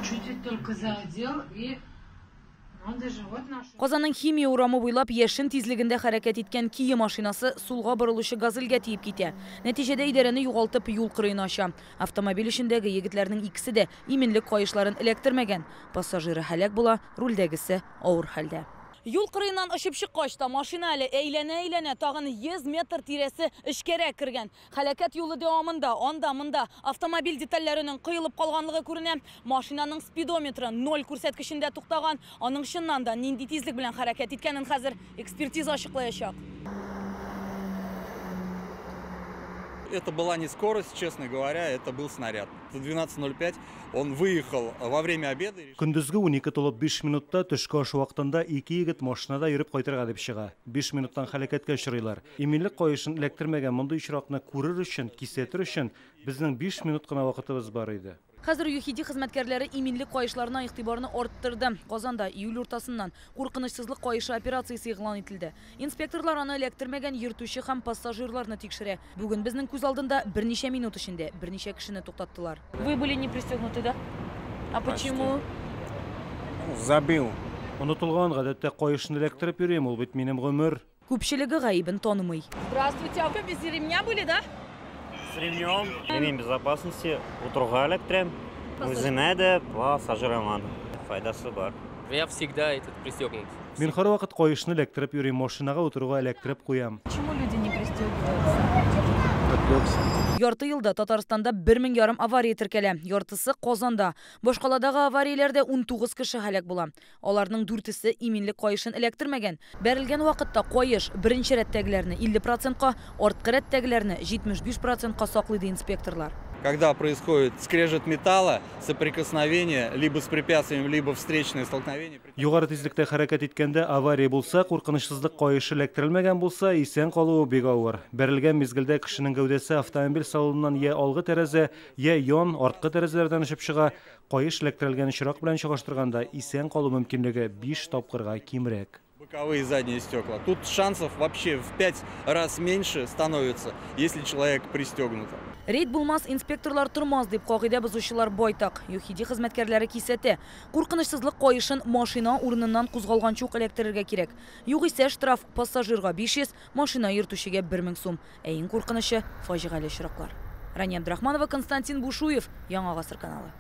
Чуть-чуть только задел, и он даже вот наш. Казанның Химия урамы буйлап яшен тизлегендә хәрәкәт иткән Kia машинасы сулга борылучы «Газельгә» тиеп китә. Нәтиҗәдә идарәне югалтып, юл кырыена оча. Автомобиль эчендәге егетләрнең икесе дә иминлек каешларын эләктермәгән. Пассажиры һәлак була, рульдәгесе авыр хәлдә. Юл кырыеннан очып чыккач та машина әле әйләнә-әйләнә тагын 100 метр тирәсе эчкәрәк кергән. Һәлакәт юлы дәвамында анда-монда автомобиль детальләренең коелып калганлыгы күренә. Машинаның спидометры 0 күрсәткечендә туктаган. Аның чыннан да нинди тизлек белән хәрәкәт иткәнен хәзер экспертиза ачыклаячак. Это была не скорость, честно говоря, это был снаряд. В 12:05 он выехал во время обеда. Көндезге 12 тулып 5 минутта, төшке аш вакытында ике егет машинада йөреп кайтырга дип чыга. 5 минуттан һәлакәткә очрыйлар. Иминлек каешын эләктермәгән мондый очракны күрер өчен, кисәтер өчен безнең 5 минут кына вакытыбыз бар иде. Хәзер ЮХИДИ хезмәткәрләре иминлек каешларына игътибарны арттырды. Казанда июль уртасыннан куркынычсызлык каешы операциясе игълан ителде. Инспекторлар аны эләктермәгән йөртүче һәм пассажирларны тикшерә. Бүген безнең күз алдында берничә минут эчендә берничә кешене туктаттылар. Вы были не пристегнуты, да? А почему? Забил. Онытылган, гадәттә каешны эләктереп йөрим, ул бит минем гомер. Күпчелеге гаебен танымый. Здравствуйте, а вы без ремня были, да? С ремнем. Ремень безопасности утыруга эләктерәм. Үземә дә, пассажирыма да файдасы бар. Я всегда этот пристегнут. Мин һәрвакыт каешны эләктереп йөрим, машинага утыруга эләктереп куям. Почему люди не пристегиваются? Ярты елда Татарстанда 1500 авария теркәлә. Яртысы Казанда. Башкаладагы аварияләрдә 19 кеше һәлак була. Аларның дүртесе иминлек каешын эләктермәгән. Бәрелгән вакытта каеш беренче рәттәгеләрне 50%-ка, арткы рәттәгеләрне 75%-ка саклый, ди инспекторлар. Когда происходит скрежет металла, соприкосновение либо с препятствием, либо встречное столкновение. Югары тизлектә хәрәкәт иткәндә авария булса, куркынычсызлык каешы эләктерелмәгән булса, исән калуы бик авыр. Бәрелгән мизгелдә кешенең гәүдәсе автомобиль салоныннан я алгы тәрәзә, я ян, арткы тәрәзәләрдән очып чыга. Каеш эләктерелгән очрак белән чагыштырганда исән калу мөмкинлеге 5 тапкырга кимрәк. Боковые и задние стекла. Тут шансов вообще в 5 раз меньше становится, если человек пристегнут. Рейд булмас, инспекторлар тормас дип кагыйдә бозучылар байтак. ЮХИДИ хезмәткәрләре кисәтә. Куркынычсызлык каешын машина урыныннан кузгалганчы ук эләктерергә кирәк. Югыйсә штраф пассажирга 500, машина йөртүчегә 1000 сум. Ә иң куркынычы фаҗигале очраклар. Рания Абдрахманова, Константин Бушуев, Яңа Гасыр каналы.